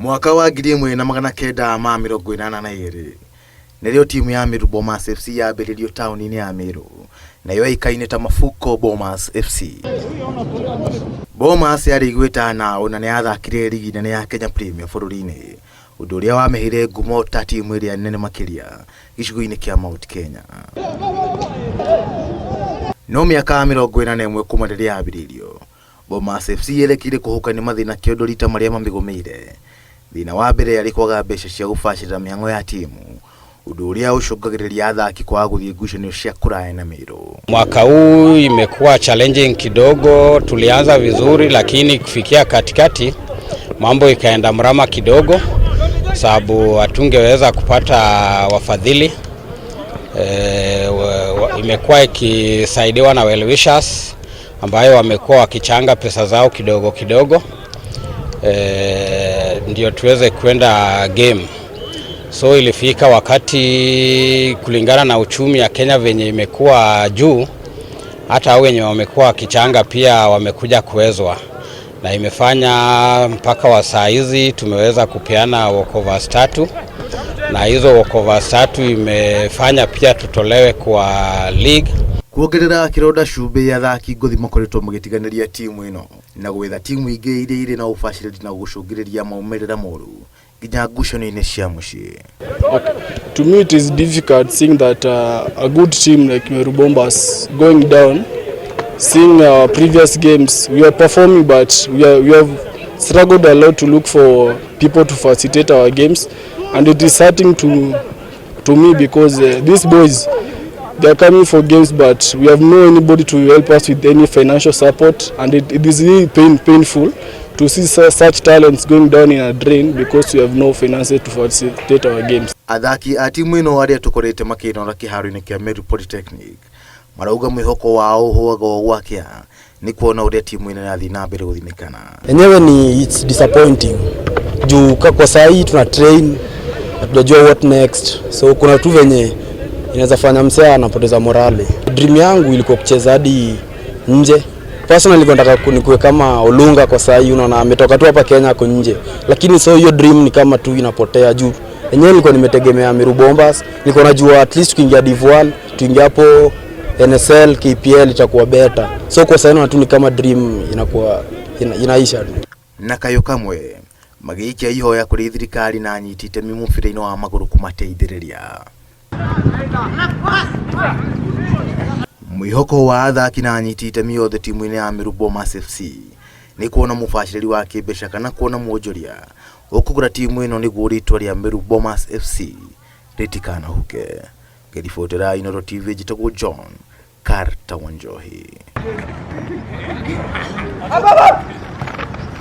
Mwaka wa 1982 nĩrĩo timu ya Meru Bombers FC yambĩrĩirio taũni-inĩ ya Meru na yoĩkaine ta Mafuko Bombers FC. Bombers yarĩ igweta na ona nĩ yathakire rigi nene ya Kenya Premier bũrũri-inĩ, ũndũ ũrĩa wamĩheire ngumo ta timu ĩrĩa nene makĩria gĩcigo-inĩ kĩa Mount Kenya. No mĩaka 41 kuma rĩrĩa yambĩrĩirio, Bombers FC yerekeire kũhuka nĩ mathĩna kĩondo rita marĩa mamĩgũmĩire. Thĩna wa mbere arĩ kwaga mbeca cia gũbacĩrĩra mĩhang'o ya timu, ũndũ ũrĩa ũcũngagĩrĩria athaki kwaga gũthiĩ ngucanio cia kũraya na Meru. Mwaka huu imekuwa challenging kidogo. Tulianza vizuri, lakini kufikia katikati mambo ikaenda mrama kidogo, sababu hatungeweza kupata wafadhili. Imekuwa ikisaidiwa na well wishers ambayo wamekuwa wakichanga pesa zao kidogo kidogo, ndio tuweze kwenda game. So ilifika wakati kulingana na uchumi ya Kenya venye imekuwa juu, hata wenye wamekuwa wakichanga pia wamekuja kuwezwa, na imefanya mpaka wa saa hizi tumeweza kupeana walkovers 3, na hizo walkovers 3 imefanya pia tutolewe kwa league. Kuongerera kironda cumbĩ, athaki ngũthi makoretwo magĩtiganĩria timu ĩno na gwetha timu ingĩ iria irĩ na ũbacĩrĩri na gũcũngĩrĩria maumĩrĩra moru nginya ngucanio-inĩ cia mũciĩ. Okay. To me it is difficult seeing that a good team like Meru Bombers going down, seeing our previous games we are performing, but we have struggled a lot to look for people to facilitate our games, and it is hurting to me because these boys, they are coming for games, but we have no anybody to help us with any financial support, and it is really painful to see such talents going down in a drain because we have no finances to facilitate our games. Athaki a timu ĩno arĩa tũkorete makĩnora kĩharo-inĩ kĩa Meru Polytechnic marauga mwĩhoko wao ũhũaga o gwakĩa nĩ kuona ũrĩa timu ĩno ĩrathiĩ na mbere gũthinĩkana. Enyewe ni it's disappointing juu kwa saa hii tuna train, hatujajua what next, so kuna tu venye inaweza fanya msea anapoteza morale. Dream yangu ilikuwa kucheza hadi nje. Personally nilikuwa nataka nikuwe kama Olunga kwa saa hii, unaona ametoka tu hapa Kenya ako nje, lakini so hiyo dream ni kama tu inapotea juu enyewe nilikuwa nimetegemea Meru Bombers, nilikuwa najua at least tukiingia Div 1, tuingia hapo NSL, KPL itakuwa better. So kwa sasa tu ni kama dream inakuwa inaisha. Na kayo kamwe magĩikia ihoya kũrĩ thirikari na anyiti itemi mũbira-inĩ wa magũrũ kũmateithĩrĩria. Mwĩhoko wa athaki na anyiti itemi othe timu-inĩ ya Meru Bombers FC nĩ kuona mũbacĩrĩri wa kĩmbeca kana kuona mwonjoria ũkũgũra timu ĩno nĩguo rĩtwa rĩa Meru Bombers FC rĩtikanahuke. Ngĩribotera Inooro TV, njĩtagwo John Carter Wanjohi.